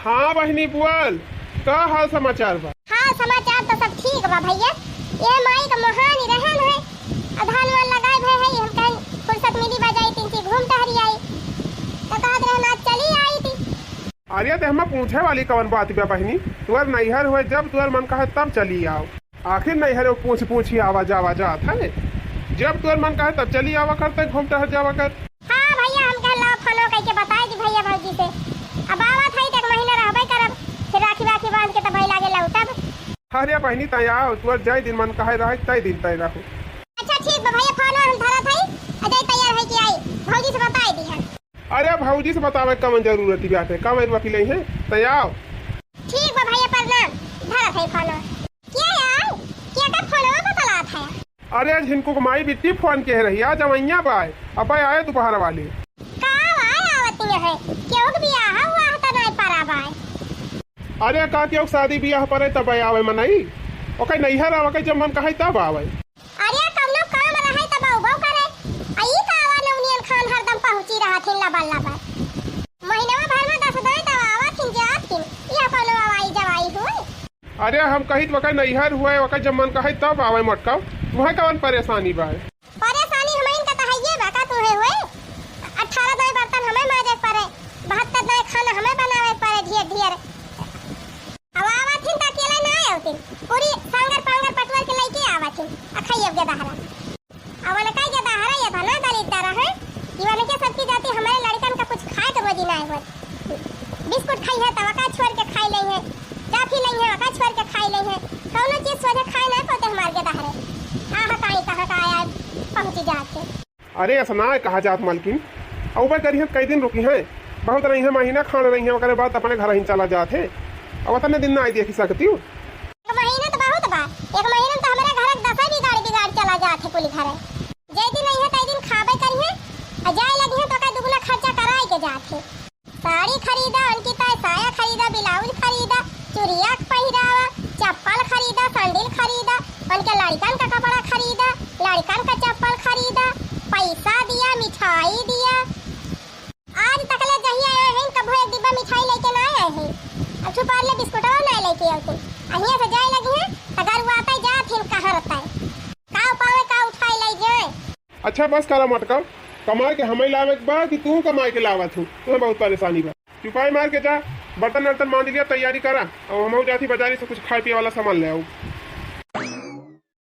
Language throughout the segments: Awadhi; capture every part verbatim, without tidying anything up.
हाँ बहिनी बोल, का हाल समाचार बा? हाल समाचार तो सब ठीक बा भइया। ये माई का मोहानी रहन है, अब धान वान लगाए भए है, हम कहेन फुर्सत मिली बा जाई तीन ची घूम टहरी आई, तो कहत रहन आज चली आई थी। अरे तो हमें पूछे वाली कवन बात बा बहिनी, तुअर नैहर हुए जब तुअर मन कहे तब चली आओ। आखिर नैहर में पूछ पूछ ही आवा जावा जात है। जब तोर मन कहे तब चली आवा कर, तय घूम टहर जावा कर। हाँ भइया, हम कहे लाओ फोनो कइके बताइ दी भइया भौजी से। अब आवत है तो एक महीना रहबे करब, फिर राखी वाखी बांध के तब भाई लागे लौटब। अरे बहिनी तय आओ, तोर जय दिन मन कहे रहे तय दिन तय रहो। अच्छा ठीक बा भइया, फोनो हम धरत है, अजय तैयार है कि आई, भौजी से बताइ दी है। अरे भौजी से बतावे कवन जरूरत बाटे, कवन वकील है, तय आओ। ठीक बा भइया, प्रणाम। धरत है फोन। के यार? के का फोनवा बतलात है? अरे झिनकू के माई बिट्टी फोन के रही, आज जवैया बाय, अबे आए दोपहर वाली। का बाय आवत है? केहू के बियाह हुआ है त नहीं परा बाय। अरे का केहू के शादी बियाह परे तब आवे मनई, ओके नैहर आवे के जब मन कहे तब आवे। अरे कौनो काम रहे तब अउबो करे। आ ई का आवा नौनियन खान हरदम पहुँची रहथिन लबर लबर। महीनवा भर में दस दाई तब आवथिन जाथिन। यह कौनो आवाई जवाई हुए? अरे हम कहित वकै नैहर हुए, वकै जब मन कहे तब आवे मोटका। तुहे कवन परेशानी बा? परेशानी हमइन का त हइये बा का तुहे हुए? अठारह दाई बर्तन हमें माजे परे, बहत्तर दाई खाना हमें बनावे परे ढेर ढेर। अब आवत हिन त अकेले ना आवतिन, पूरी सांगर पांगर पटवर के लइके आवत हिन, आ खाई अब गदहरा। अब उनका गदहरा ये धना दलित दरा है कि उनके सबकी जाति हमारे लड़कन का कुछ खाए के रोजी ना होत। बिस्कुट खाई है त वका छोड़ के खाई लई है, टॉफी लई है वका छोड़ के खाई लई है, कौनो चीज सोझे खाए ना पाते हमारे गदहरे। आह काई कहाँ का आया पहुँची जाके। अरे, ऐसा ना कहा जात मालकिन। अउबे करिहैं, कई दिन रुकिहैं। बहुत रहिहैं, महीना खान रहिहैं, ओकरे बाद अपने घर ही चला जात है। अब अतने दिन ना आई देखी सकती हूँ। एक महीना तो बहुत बा। एक महीना में तो हमारे घर के दसा बिगाड़ बिगाड़ चला जात है कुल घरे। जय दिन अइहैं, तय दिन खाबे करिहैं। आ जाए लगिहैं तो ओकर दुगुना खर्चा कराए के जात है। साड़ी खरीदा, उनकी ताई साया खरीदा, ब्लाउज खरीदा, चुरिया के पहिरावा, चप्पल खरीदा, सैंडल खरीदा, उनके लड़कन का कपड़ा खरीदा, लड़कन का चप्पल खरीदा, पैसा दिया, मिठाई दिया। आज तकले जहिया आए हैं, कभो एक डिब्बा मिठाई लेके ना आए हैं। अब छुपार ले बिस्कुटवा ना लेके आते। अहिया से जाए लगी हैं, त गरुआते जात हैं, कहाँ रहता है? का पावे, का उठाए ले जाए? अच्छा बस करा मटका, कमाए के हमें लावे के बा कि तू कमाए के लावत हूँ? तुम्हें बहुत परेशानी बा। चुपाई मार के जा, बर्तन वर्तन मांज लिया, तैयारी करा। अब हमहू जाती बाजारी से कुछ खाए पिए वाला सामान ले आऊ।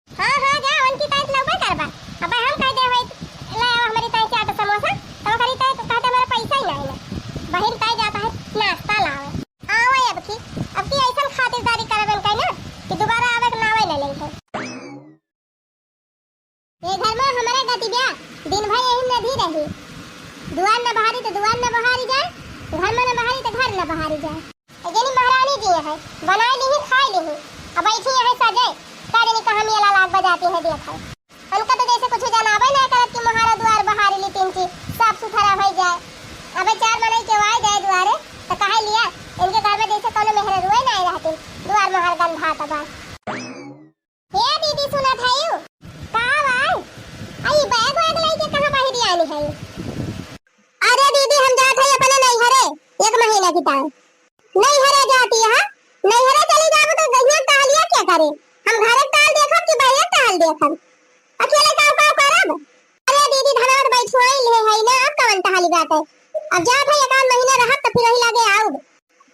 हाँ, हाँ, जा, उनकी ताई लौबे करबा। अब हम कह दे भाई, ले आओ हमारी ताई चाट समोसा, तो ओकरी ताई तो कहते हमारा पैसा ही नहीं ना। बहिन ताई जाता है नाश्ता लावे। आवे अब की, अब की ऐसन खातिरदारी करबे न कहीं ना कि दोबारा आवे के नावे न लेंगे। ये घर में हमारे गति ब्या, दिन भर यही नदी रही। दुआर न बहारी तो दुआर न बहारी जाए, घर में न बहारी तो घर न बहारी जाए। ये जनी महारानी जी है, बनाए ली ही, खाए ली ही, अब बैठी है सजे, का जनी कहाँ मेला लाग बजाती है, देख है। हमका तो जैसे कुछ जनाबे ना करत कि मोहारा दुआर बहारी ली, तीन चीज साफ सुथरा हो जाए। अबे चार मनई के वाई जाए दुआरे, तो कहे लिया, इनके घर में जैसे कौनो मेहररुए ना रहती, दुआर मोहार गंधात बा। हे दीदी, सुनत हयू? का भाई? आई बैग वैग लेके कहाँ बाहर आनी है? अरे दीदी, हम जात है अपने नैहरे, एक महीना की टाइम। नैहरे जाती है? नैहरे चली जाबू तो गहिया टहलिया क्या करे? हम घरे टहल देखब कि बहरे टहल देखब? अकेले काव काव करब? अरे दीदी, धनवा तो बैठुआई ले है ना, अब कवन टहली बात है? अब जात है, एक आध महीना रहब तो फिर वही लगे आउब।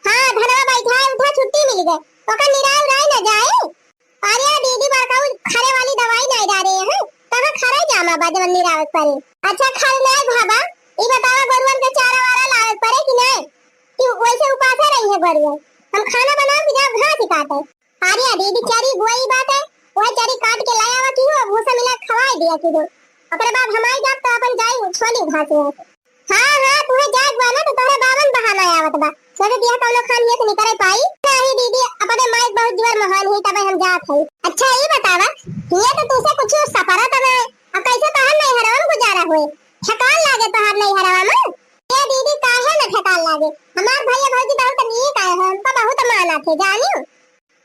हाँ, धनवा बैठा है, उठा छुट्टी मिल गए, ओकर निराय उराय न जाए। अरे दीदी, बड़काऊ खरे वाली दवाई नहीं डारे हैं, कहाँ खरे जामा बा जवन निरावत परे? अच्छा, खर नहीं भाबा, ई बतावा, गोरुअन के चारा वारा लावे परे कि नहीं? कि वैसे उपासे रही है गोरुअन? हम खाना बनाओ कि जाओ घास ही काटे? अरे दीदी, चरी गोई बाटे, वह चरी काट के ले आवा की हो, भूसा मिला के खवाई दिया की हो। ओकरे बाद हम आई जाब तो अपन जाई छोली घास में। हाँ, हाँ, तुहे जाए के बा ना, तो तोहरे बावन बहाना आवत बा। सोचे दिया कौनो खान हिये से निकरे पाई। नहीं दीदी, अपने माई के बहुत जुअर महान ही, तबे हम जात हई। अच्छा, ई बतावा, हिये तो तुसे कुछ सपरा तबे, अब कैसे तोहर नैहरवा में गुजारा होए? ठेकान लागे तोहर नैहरवा में? ए दीदी, काहे न ठेकान लागे? हमार भैया भौजी बहुत नीक आए हैं, हमको बहुत माना थे, जानियो।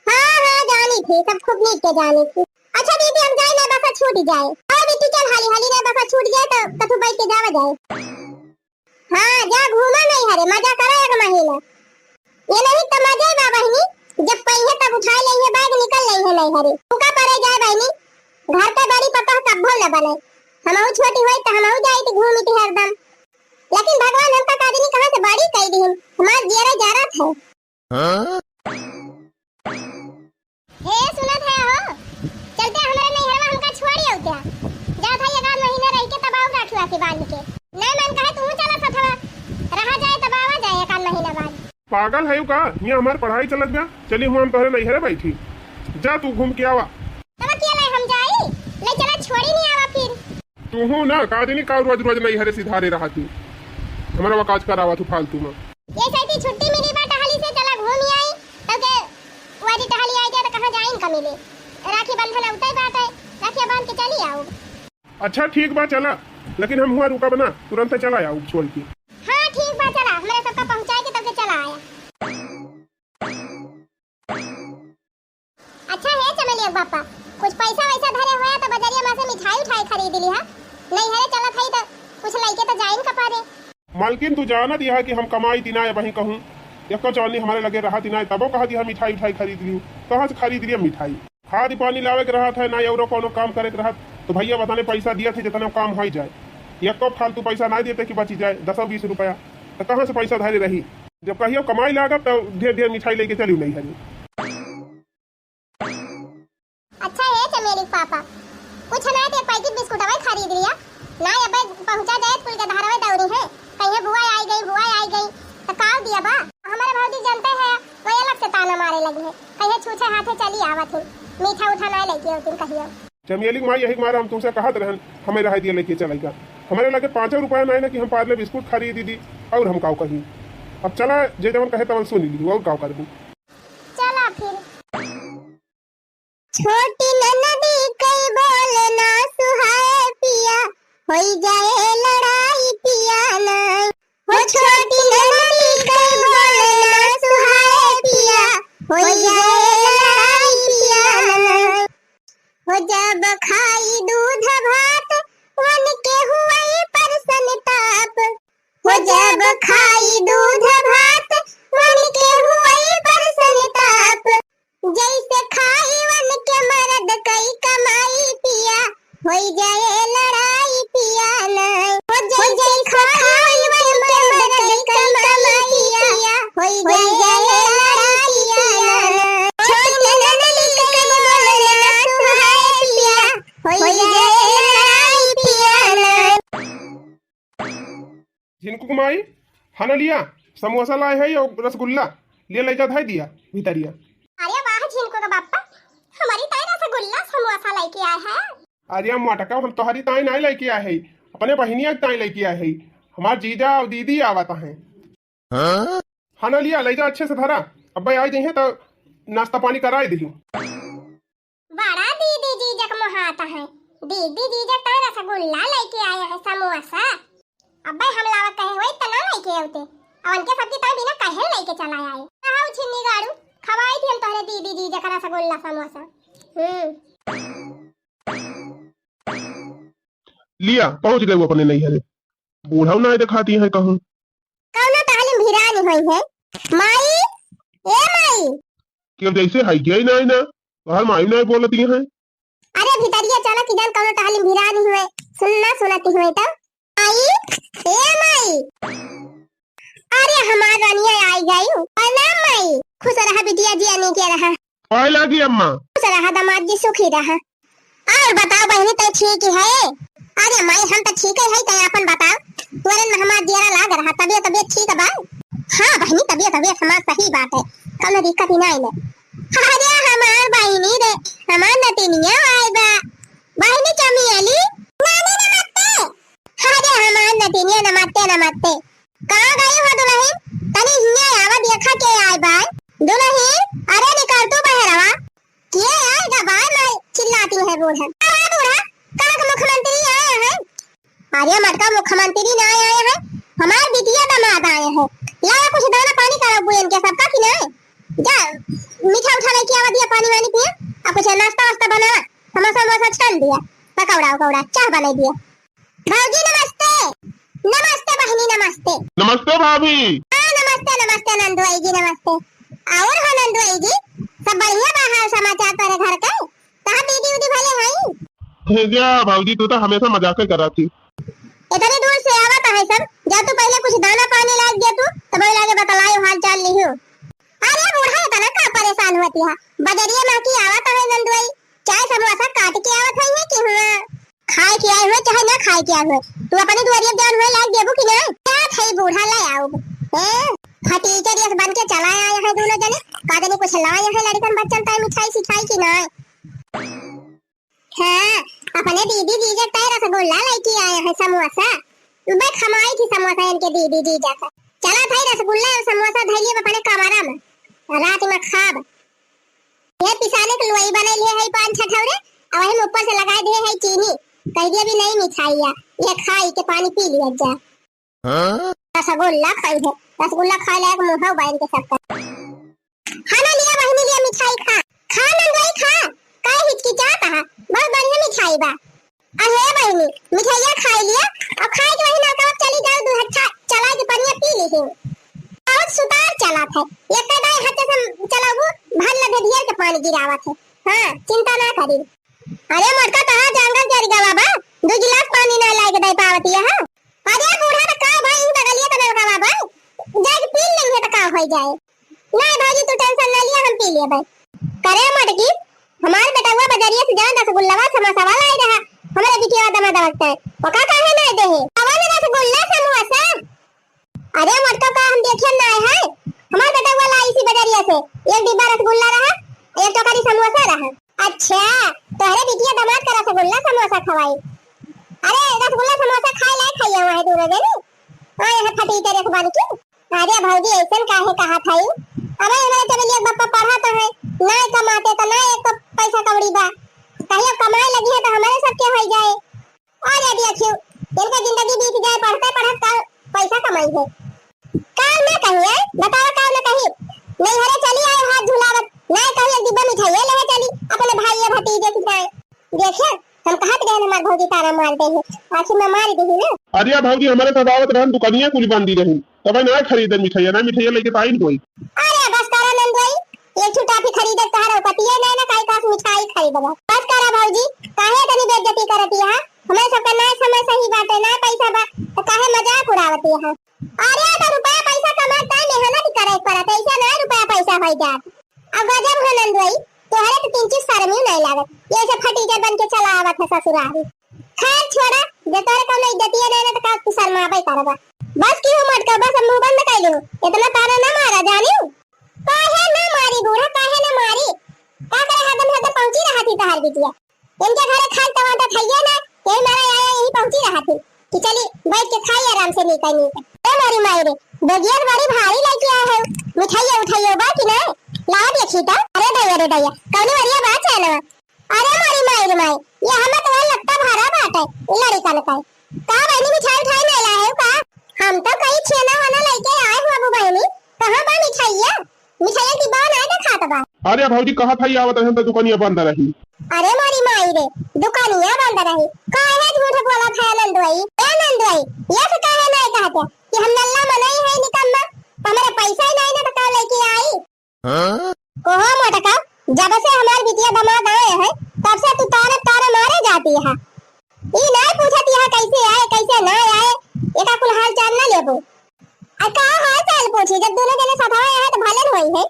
हाँ, हाँ, जानी थी, सब खूब नीक के जानी थी। अच्छा दीदी, हम जाए ना, बसा छूट जाए। हाँ बेटी, चल हाली हाली ना, बसा छूट जाए तो कथू बैठ के जावा जाए। हाँ, जा घूमा नहीं हरे, मजा करा एक महीना। ये हरे। उका परे जाए बहिनी, घर का बड़ी पतोह कब्बो न बने। हमहू छोटी होई त हमहू जाइत घूमित हरदम। लेकिन भगवान हमका का जानी कहाँ से बड़ी कई दिहिन, हमार जियरा जरत है। हाँ? हे सुनत है हो, चलते हमरे नैहरवा हमका छोड़ी आउते। जात है एक आध महीना रह के तब आउब राखी वाखी बांध के। नहीं मन कहे तू चला सथवा, रहा जाए तब आवा जाए एक आध महीना बाद। पागल है का? ये हमार पढ़ाई चलत बा, चली हुआ हम तोहरे नैहरे बैठी। जा तू घूम के आवा। तब अकेले हम जाई, ले चला छोड़ी नहीं आवा फिर। तू हूँ ना, का जानी का रोज रोज नैहरे सिधारे रहा थी, हमारा वकाज करावा तू फालतू में। ये सैती छुट्टी मिली बा टहली से, चला घूम आई, तब के वाली टहली आई जाए तो कहाँ जाइन का मिले। राखी बंधन उतई बाटे, राखिया बांध के चली आउब। अच्छा ठीक बा, चला, लेकिन हम हुआ रुकब ना, तुरंत चला आउब छोड़ के। हाँ ठीक बा, चला, हमरे सबका पहुँचाए के तब के चला आया। अच्छा हे चमेलिया के पापा, कुछ पैसा वैसा धरे होया तो बजरिया में से मिठाई उठाई खरीद लिहा। नैहरे चलत हई तो कुछ लइके तो जाइन का पारे। मालकिन, तू जानत यह कि हम कमाई दिना अबहीं कहूँ, एको चौनी हमारे लगे रहत ही ना, तबो कहत यह मिठाई उठाई खरीद लिहू। कहाँ से खरीद लिया मिठाई? खाद पानी लावे के रहत है ना, औरो कोनो काम करे के रहत तो भैया बताने पैसा दिया थे, जितना काम हो जाए। एको फालतू पैसा ना देते कि बची जाए दसो बीस रुपया, तो कहाँ से पैसा धरे रही? जब कहियो कमाई लागब तो ढेर ढेर मिठाई लेके चलियो नैहरे। अच्छा हे चमेली के पापा, कुछ ना तो एक पैकेट बिस्कुटवा खरीद लिया ना, अबे पहुंचा जाए कुल के धारवे दौरी है, कहीं बुआ आई गई, बुआ आई गई, तो काव दिया बा। हमारे भौजी जानते हैं, वो अलग से ताना मारे लगी है, कहीं छूछे हाथे चली आवत है, मीठा उठा ना लेके होती कहियो। चमेली के माई, यही के मारे हम तुमसे कहत रहन, हमें रह दिया लेके चलेगा। हमारे लगे पाँचों रुपया नहीं ना कि हम पार्ले बिस्कुट खरीद दी, और हम काव कही। अब चला, जे जवन कहे तवन सुन ली, और काव कर दी। चला फिर। छोटी ननदी कई बोले ना सुहाए पिया, होई जाए लड़ाई पिया ना। हो छोटी ननदी कई बोले ना सुहाए पिया, होई जाए लड़ाई पिया ना। हो जब खाई दूध भात, वन के हुई पर संताप। हो जब खाई दूध भात, वन के हुई पर संताप। जैसे खाई वन के मरद कई कमाई पिया, होई जाए लड़ाई पिया ना। हो जैसे खाई वन के मरद कई कमाई पिया, होई जाए लड़ाई पिया ना। छोटी ननदी कई बोले ना सुहाए पिया, होई जाए लड़ाई पिया ना। झिनकू के माई, हना लिया, समोसा लाए है और रसगुल्ला, ले ले जा धाई दिया भीतरिया। अरे वाह झिनकू के बापा, हमारी ताई रसगुल्ला समोसा लेके आए है। अरे मटका, हम तोहरी ताई नहीं लेके आए है, अपने बहिनिया के ताई लेके आए है। हमार जीजा और दीदी आवत है। हाँ? हना लिया, ले जा अच्छे से धरा, अब्बे आई जइहे तो नाश्ता पानी कराए दिही। बड़ा दीदी जीजक मोहात है। दीदी जीजक तो रसगुल्ला लेके आए हैं, समोसा। अब्बे हम लावा कहे होई त ना लेके आउते। अब उनके सबकी तो बिना कहे लेके चला आए। कहा छिन्नी गाड़ू, खवाई थी हम तोहरे दीदी जीजक रसगुल्ला समोसा। हम्म। लिया, पहुंच गए वो अपने नैहरे। बूढ़ा ना दिखाती है कहूँ। कौनो तालीम भिरानी होई है। माई, ए माई। क्यों जैसे है क्या ही ना, ना? तोहर माई ना बोलती है। अरे भितरिया चलो कि जान कौनो तालीम भिरानी हुए। सुनना सुनती हुए तो। माई, ए माई। अरे हमार रानिया आई गई। प्रणाम माई। खुश रहा बिटिया जी, अनी के रहा। पाए लागी अम्मा। खुश रहा दामाद जी, सुखी रहा। और बताओ बहिनी, तै ठीक है? अरे माई, हम तो ठीक है, तै अपन बताओ। तोरे में हमार दियरा लाग रहा, तबियत, तबियत ठीक बा? हाँ बहिनी, तबियत, तबियत हमार सही बात है, कौनो दिक्कत ही नहीं है। अरे हमार बहिनी रे, हमार नतिनिया आई बा। बहिनी चमेली, नानी नमस्ते। अरे हमार नतिनिया नमस्ते, नमस्ते। कहाँ गई हो दुलहिन? तनी हियाँ आवा, देखा के आए बा। दुलहिन, अरे निकल तू बहरवा। के आए गा बार मार चिल्लाती है बूढ़ा। अरे बूढ़ा, कहाँ के मुख्यमंत्री आए हैं? अरे मटका, मुख्यमंत्री ना आए हैं, हमार बिटिया दामाद आए हैं। लावा कुछ दाना पानी करा बुएन के सबका कि नहीं? जा, मीठा उठा लेके आवा दिया, पानी वानी पिया, और कुछ नाश्ता वास्ता बनावा, समोसा वमोसा छान दिया, पकौड़ा उकौड़ा, चाह बनाई दिया। भौजी नमस्ते। नमस्ते बहिनी, नमस्ते। नमस्ते भाभी। हाँ, नमस्ते, नमस्ते नंदुआई जी, नमस्ते। और हो नंदुआई जी, सब बढ़िया बा हाल समाचार तोरे घर के? कहाँ दीदी उदी भले हई? हे जा भौजी, तू तो हमेशा मजाक करत ही। इतनी दूर से आवत है सब, जा तू पहले कुछ दाना पानी लाइ दे तू, तब लागे बतलायो हाल चाल लिहू। अरे बूढ़ा, इतना का परेशान होती है? बजरिया में की आवत है नंदुई, चाय समोसा काट के आवत है कि हुआ खाए के आए हुए चाहे ना खाए के आए हुए, तू अपने दुआरिया जान हुए लाइक देबू कि ना? क्या थई बूढ़ा ले आऊ। ए, फटीचर यस बन के चला आए हैं दोनों जने, का जने कुछ लाए हैं लड़कन बच्चन ताई मिठाई सिखाई कि ना? हाँ, अपने दीदी जीजा ताई रसगुल्ला लेके आए हैं समोसा। बे खमाई थी समोसा इनके दीदी जीजा का। चला थाई रसगुल्ला और समोसा धैलिए अपने कमरा में, रात में खाब। ये पिसाने के लोई बनल है, है पान छठौरे, और वही में ऊपर से लगाए दे है चीनी। कह दिया भी नहीं मिठाई है, ये खाई के पानी पी लिया जा। हाँ? रसगुल्ला खाई है, रसगुल्ला खाए लायक मुंह है बहन के सबका। हाँ ना लिया बहनी लिया मिठाई खा, खा नंदोई खा, काहे हिचकिचात है, बहुत बढ़िया मिठाई बा। अरे बहिनी, मिठाइया खाई लिया, अब खाए के वही नलका चली जाओ, दू हट्ठा चला के पनिया पी ली ही। बहुत सुतार चलत है, एक दाई हत्ते से चलाबू, भर लगे ढेर के पानी गिरावत है। हाँ, चिंता ना करी। अरे मोटका, कहाँ जंगल जरि गवा बा, दू गिलास पानी ना लाए के दे पावती है। अरे बूढ़ा, तो का भाई, ई बगलिया तो नलका बा, जाके पी लेंगे तो का हो जाए। नहीं भौजी, तू tension ना लिया, हम पी लेबे। करे मटकी, हमार बेटवा बजरिया से जवन रसगुल्लावा समोसावा लाई रहा, हमरे बिटिया दमा दबकता है, ओका काहे नहीं दे है? कवन रसगुल्ला समोसा? अरे मटका का हम देखे ना है, हमार बेटवा लाई इसी बजरिया से, एक डिब्बा रसगुल्ला रहा, एक टोकरी समोसा रहा। अच्छा, तोहरे बिटिया दामाद का रसगुल्ला समोसा खवाई? अरे रसगुल्ला समोसा खाए लायक है यहाँ है दोनों जने। हाँ, यहाँ फटी तेरे से बन की। अरे भौजी, ऐसन काहे कहत हई? अबे हमारे चमेलिया के बप्पा पढ़त है, ना कमाते तो ना एक पैसा कौड़ी बा। कहियो कमाए लगी है तो हमारे सबके हो जाए। अरे देखियो, इनका जिंदगी बीत जाए, पढ़ते पढ़त का पैसा कमाई है। का ना कही है? बताओ का ना कही? नैहरे चली आए हाथ झुलावत, ना कही एक डिब्बा मिठाई ले चली अपने भाई या भतीजे की जाए। देखिए, हम कहत गए हमार भौजी तारा मार दे है, आखिर में मार दे है ना। अरे भौजी, हमारे सब आवत रहन, दुकानिया कुल बंदी रही, तब ना खरीदन मिठाइया, ना मिठाइया लेके तो आई कोई। अरे बस करा नंदोई, एक ठो टाफी खरीदे तहार औकातिये ना, ना काई कास मिठाई खरीदबा। बस करा भौजी, काहे इतनी बेइज्जती करती है? हमारे सबका ना समय सही बाटे, ना पैसा बा, तो काहे मजाक उड़ावती है? अरे तो रुपया पैसा कमाए ताई मेहनत करे के पड़त, ऐसा ना रुपया पैसा हो जात। अब गजब हो नंदोई, तोहरे तो तीन चीज शर्म ही नहीं लागत, ये ऐसे फटीचर बन के चला आवत है ससुरारी। खैर छोड़ा, जे तोरे कौनो इज्जतिये नहीं ना तो का तू शर्माबे करबा। बस की हो मटका, बस अब मुंह बंद कर लो, इतना ताना ना मारा जानियो। काहे ना मारी बूढ़ा, काहे ना मारी? का करे हरदम हरदम पहुंची रहा थी तहार बिटिया। इनके घरे खान तवान तो खाइए ना, यही मारा आया यही पहुंची रहा थी कि चली बैठ के खाई आराम से नीका नीका। ए मारी माई रे, बगिया बड़ी भारी लेके आया है, मिठाइया उठाइया बा कि ना? लाओ देखी तो। अरे दैया रे दैया, कौनी वरिया बा चैनवा? अरे मोरी माई रे माई, ये हमें तो लगता भरा बाटे, ई लड़िकन का। का बहनी मिठाई उठाई नहीं लाए हो का? हम तो कई छेना वाना लेके आए हो बाबू बहनी, कहाँ बा मिठाइया? मिठाइया की बा ना देखात बा। अरे भौजी कहत है आवत रहन तो दुकानिया बंद रही। अरे मोरी माई रे, दुकानिया बंद रही, काहे झूठ बोलत है नंदोई? ए नंदोई, ये से काहे नहीं कहते कि हम नल्ला मनई है निकम्मा, हमारे पैसा ही नहीं ना तो का लेके आई? हाँ? ओहो मोटका, जब से हमार बिटिया दामाद आए हैं, तब से तू ताना ताना मारे जाती है। ई नाय पूछती है कैसे आए, कैसे ना आए, एका कुल हाल चाल ना लेबो। आ का हाल चाल पूछी, जब दोनों जने सथवा आए हैं तो भले न होई है।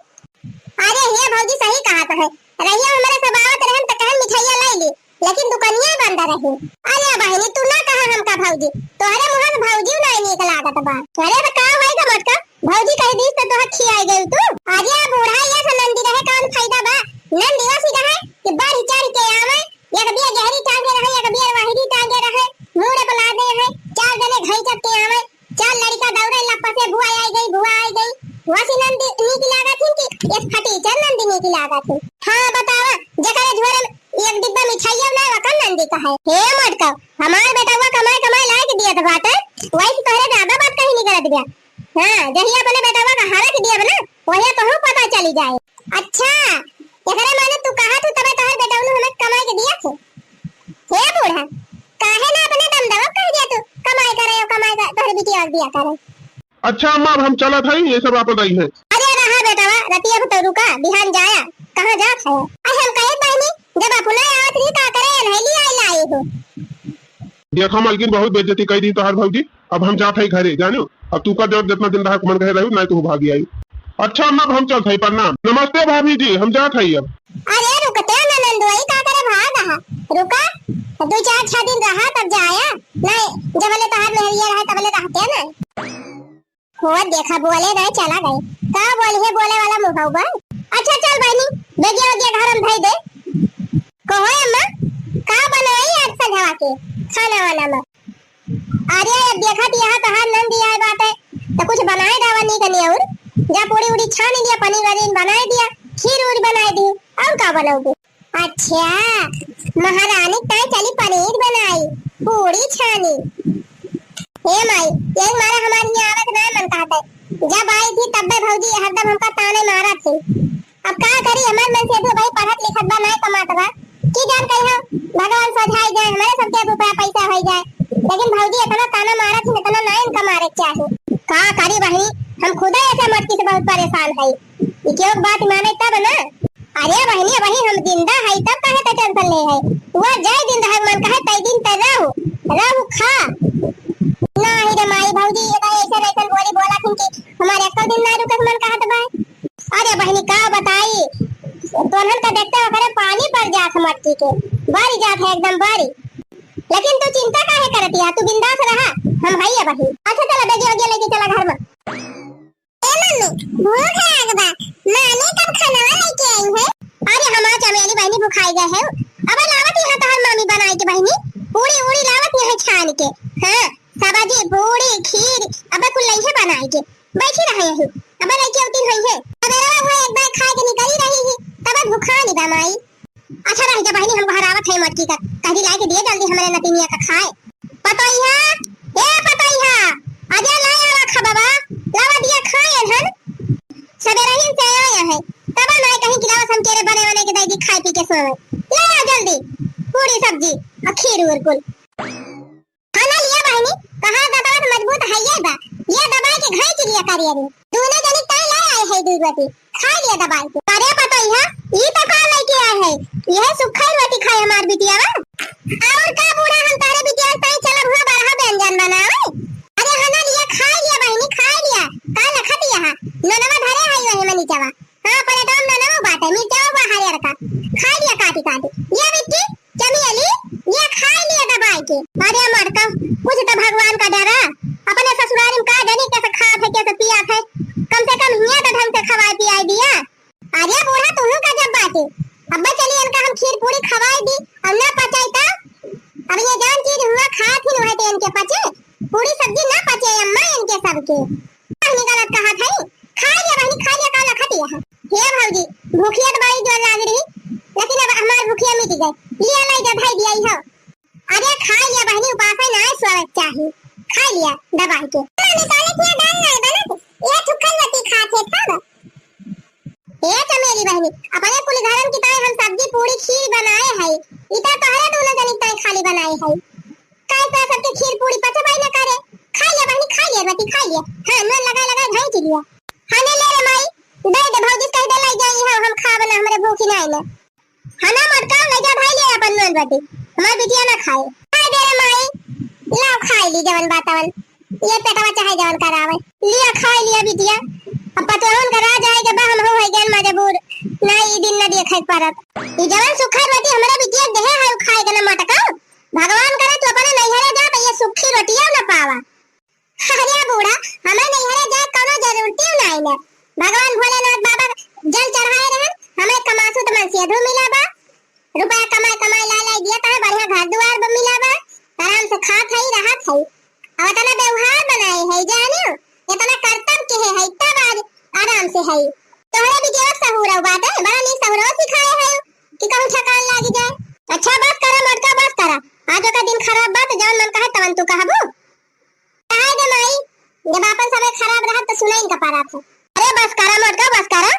अरे हे भौजी सही कहत है, रहिया हमारे सब आवत रहन तो कहन मिठाइया लाई ली, लेकिन दुकानिया बंद रही। अरे बहिनी, तू ना कहा हमका भौजी, तोहरे मुंह से भौजी ना नीक लागत बा। अरे तो का होई ग मोटका, भौजी कह दीस तो तोहर खियाई गई तू। अरे बूढ़ा, ये से नंदी रहे कौन फायदा बा? नंदी वसी रहे कि बढ़ चढ़ के आवे, एक बिया गहरी टांगे रहे, एक बिया वहरी टांगे रहे, मुंह पे लादे रहे, चार जने घई चट के आवे, चार लड़का दौड़े लप्पा से, "बुआ आई गई, बुआ आई गई।" वसी नंदी नीक लागत हिन कि ये फटीचर नंदी नीक लागत हिन? हाँ बतावा, जेकरे झोरे में एक डिब्बा मिठाइया ना वकन नंदी कहे। हे मोटका, हमार बेटवा कमाए कमाए लाए के दियत बाटे, वही से तोहरे ज्यादा बात कही निकलत गया। हाँ, जहिया अपने बेटवा का हरक दियब ना, वहिया तोहू पता चली जाए। अच्छा, एकरे माने तू कहा तू तबे तोहर बेटवनु हमें कमाए के दिया थे? हे बूढ़ा, काहे ना अपने दम दबा कह दिया तू, कमाए करे, कमाए करे, तोहर बिटिया दिया करे। अच्छा अम्मा, अब हम चलत हई, ये सब आपन रही है। अरे रहा बेटा, आवा, रतिया भर तो रुका, बिहान जाया, कहाँ जात है? अरे हम कहे बहिनी, जब अपना आवत रही का करे, अनहैली आई लाई हो। देखा मलकिन, बहुत बेइज्जती कई दी तोहार भौजी। अब हम जात हई घरे, जानो। अब तू का जब जितना दिन रहा मन कहे रहू, नहीं तू भागी आई। अच्छा अम्मा, अब हम चलत हई, प्रणाम। नमस्ते भाभी जी, हम जात हई अब। अरे रुकते ननंदोई, का करे भाग रहा? रुका, दो चार छह दिन रहा तब जाया। नहीं, जबले तोहार मेहरिया रहे तबले रहते ना। हो देखा, बोले रहे, चला गए। का बोली है बोले वाला मुँह बा? अच्छा चल बहिनी, बेगिया बेगिया घर में धई दे। कहो अम्मा, का बनाई आज संझवा के खाना वाना में? अरे अब देखा, यहाँ तोहार नंद आए बाटे, तो कुछ बनाए दावा नहीं कनी और। जा पूड़ी उड़ी छान लिया, पनीर वनीर बनाए दिया, खीर उर बनाए दी, और का बनाओगे? अच्छा, महारानी ताई चली पनीर बनाई, पूड़ी छानी। हे माई, यही मारे हमारे यहाँ आवत ना मन कहत है। जब आई थी तब भौजी हरदम हमका ताने मारा थी। अब का करी, हमार मन से तो भाई पढ़त लिखत बा, ना कमात बा। की जान कही हम भगवान सोझाई जाए, हमारे सबके रुपया पैसा हो जाए। लेकिन भौजी इतना ताना मारा थी, इतना ना इनका मारे के चाही। का करी बहिनी, हम खुदा ऐसे मटकी से बहुत परेशान है। ई केहू के बात माने तब ना। अरे बहिनी, वही हम जिंदा हई, तब काहे त tension ले है? तू जय दिन रहे मन कहे, तय दिन त रहू, रहू खा। नाही रे माई, भौजी, ये तो ऐसे ऐसे बोली बोला थी कि हमारे एको दिन ना रुके मन कहत बा। अरे बहिनी, का बताई, तोहन का देखते ओकरे पानी पड़ जात है मटकी के, बरी जात है एकदम बरी। लेकिन तू चिंता काहे करत या, तू बिंदास रहा, हम हई बहिनी। अच्छा चला, बेगिया बेगिया लेके चला घर में। ए मम्मी, भूख लाग बा। मामी कब खाना लेके आई है? अरे हमार चमेली बहिनी भुखाई गए है। अब लावत यहाँ तोहर मामी बनाई के बहिनी, पूड़ी उड़ी लावत यहाँ छान के। हाँ, सब्जी, पूड़ी, खीर, अब कुल लइहे बनाई के। बैठी रहे यही, अब लइके उतिन होई है। सवेरे हो एक बार खाए के निकली रही ही, तब भुखा नहीं बा माई। अच्छा रह जा बहिनी, हम बहरावत है मटकी का, कहदी लाए के दिए जल्दी हमरे नतिनिया का खाए। पतोहिया, ए पतोहिया, अजय लाया रखा बाबा, लावा दिया खाए हन। सबेरहिन से आया है, तब ना कहीं गिलास हम केरे बने बने के दे दी खाए पी के सोवे। लाया जल्दी, पूरी सब्जी, और खीर उर कुल। खाना लिया बहिनी, कहाँ दतवा से मजबूत है ये बा, ये दबाई के घाई चिड़िया करिया रे। दूनो जनी ताई लाए आए है दूध रोटी, खा लिया दबाई के। अरे पतोहिया, ई तो का लेके आए है? यह सुखल रोटी खाए हमार बिटिया बा। और का बूढ़ा हम तारे बिटिया ताई चलब हुआ बरहा व्यंजन बनावे। अरे हना लिया, खा लिया बहिनी, खा लिया। का लखत यहाँ? ननवा धरे है वही में नीचवा। हाँ, पलटवा में ननवा बाटे, मिर्चवा बा हरियर का। खा लिया काटी काटी। ये बिट्टी, चमेली, ये खाई लिया दबाई के। अरे मटका, कुछ तो भगवान का डरा। अपने ससुरारी में का जानी कैसे खात है, कैसे पियात है। कम से कम हियाँ तो ढंग से खवाए पियाए दिया। अरे बूढ़ा, तुहू का जब बाटे। अब्बा चली इनका हम खीर पूरी खवाए दी, अब ना पचाई तो। अब ये जौन चीज हुआ खात ही नुहे तो इनके पचे। पूरी सब्जी ना पचे अम्मा इनके सबके। बहिनी गलत कहत है, खा लिया बहिनी, खा लिया, का लखत यह। हे भौजी, भूखिया तो बड़ी जोर लाग रही, लेकिन अब हमार भूखिया मिट गए। लिया लाई जा भाई दिया ही हो। अरे खा लिया बहिनी, उपास है ना सोवे के चाही, खा लिया दबाई के। ना निकाले किया दाल ना बनत, ये सुखल रोटी खात है सब। ए चमेली बहिनी, अपने कुल घरन की ताई हम सब्जी पूरी खीर बनाए है, इता तोहरे दोनों जनी ताई खाली बनाए है। काहे तो सबके खीर पूरी पचबे न करे। खा लिया बहिनी, खा लिया रोटी, खा लिया। हाँ, नून लगा लगा घाई लिया। हाँ, ले ले रे माई, दे दे भौजी, कह दे लाई जाई, हम, हम खाब ना, हमरे भूखी नाई ना। हाँ ना मोटका, ले जा भाई ले अपन नून रोटी, हमार बिटिया ना खाए। खा दे रे माई, लाओ खाई ली जवन बातवन, ये पेटवा चाहे जवन करावे। लिया खाई लिया बिटिया, अब पतोहन का राज आए के बा, हम हो है गन मजबूर, ना ई दिन ना देखे के परत। ई जवन सुखा रोटी हमरे बिटिया के देहे है, उ खाए के ना मोटका। भगवान करे तू अपने नैहरे जा, तो ये सुखी रोटिया न पावा। अरे बूढ़ा, हमें नैहरे जाए कौनो जरूरतियो नाई न। भगवान भोलेनाथ बाबा जल चढ़ाए रहन, हमें कमासुत मन से अधू मिला बा। रुपया कमाए कमाए ला लाई दिया, तहे बढ़िया घर दुआर ब मिला बा। आराम से खात हई, रहत हई। अब इतना व्यवहार बनाए है, जानियो, इतना करतब के है, है तब आज आराम से है। तोहरे भी जेब सहूर बाटे, बड़ा नीक सहूर सिखाए है कि कहूँ ठकान लागी जाए। अच्छा बस करा मोटका, बस करा। आज ओकर दिन खराब बा, तो जवन मन कहे तवन तू कहबू। कहे दे माई, जब आपन समय खराब रहत तो सुनाई का पारा था। अरे बस करा मोटका, बस करा।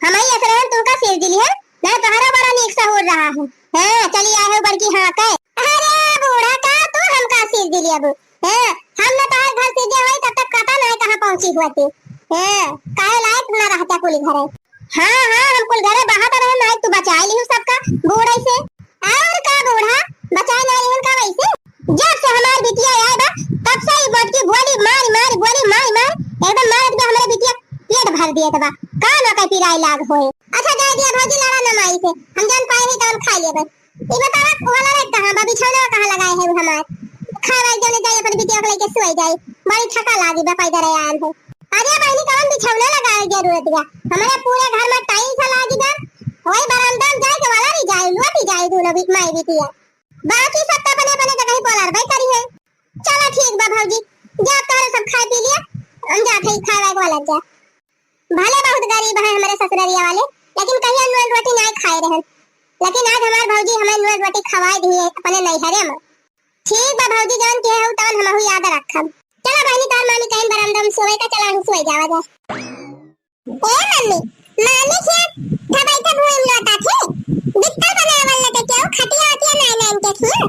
हम ही ऐसे रहन तुमका सिर दिली है, नहीं तोहरा बड़ा नीक सहूर रहा है। हैं, चली आए हो बड़की हाँ कहे। अरे बूढ़ा का तू हमका सिर दिली अब। हैं, हम न तोहर घर से जे होई तब तक पता नहीं कहाँ पहुँची हुआ थी। हैं, काहे लायक न रहता कुल घरे। हाँ, हाँ, हम कुल घरे बहात रहे, नाहीं तू बचाए लिहू सबका बूढ़ा से। और का बूढ़ा, बचाए नाहीं लिहन का वैसे? जब से हमार बिटिया आए बा, तब से ई मोटकी गोली मारी, मारी, गोली मारी, मारी, एकदम मारत बा हमरे बिटिया पेट भर दिए बा। का ना कह पिराई लाग होए। अच्छा, जाए दिया भौजी, लड़ा ना माई से, हम जान पाए ही तो हम खा लेबे। ई बतावा, वाला रे कहाँ बा? बिछौना कहाँ लगाए है हमार? खाए वाली जने जाई, अपन बिटिया के लेके सोई जाई। बड़ी ठका लागी बा, पैदल आयल है। अरे बहिनी, कौन बिछौना लगावे के जरूरत बा? हमारे पूरे घर में टाइल्स लागी बा। वही बरामदा में जाए के वाला रही जाए, लौटी जाए दोनों बि-, माई बिटिया। बाकी सब तो अपने अपने जगह ही बोलार भाई करी है। चला ठीक बा भौजी, जा तोरे सब खाए पी लिया, हम जात है खाए वाए वाला जा। भले बहुत गरीब है हमारे ससुररिया वाले, लेकिन कहिया नून रोटी नाहीं खाए रहन। लेकिन आज हमार भौजी हमें नून रोटी खवाए दिए अपने नैहरे में। ठीक बा भौजी, जौन कहे हो तौन हमहू याद रखब। चला बहिनी, तोर मामी कहीं बरामदा में सोए का, चला हम सोए जावा जा। ए मम्मी, मामी के धबाई के भूमि लौटा थे, बिस्तर बनावल लगे क्यों, खटिया वटिया नाई नाई के खिया।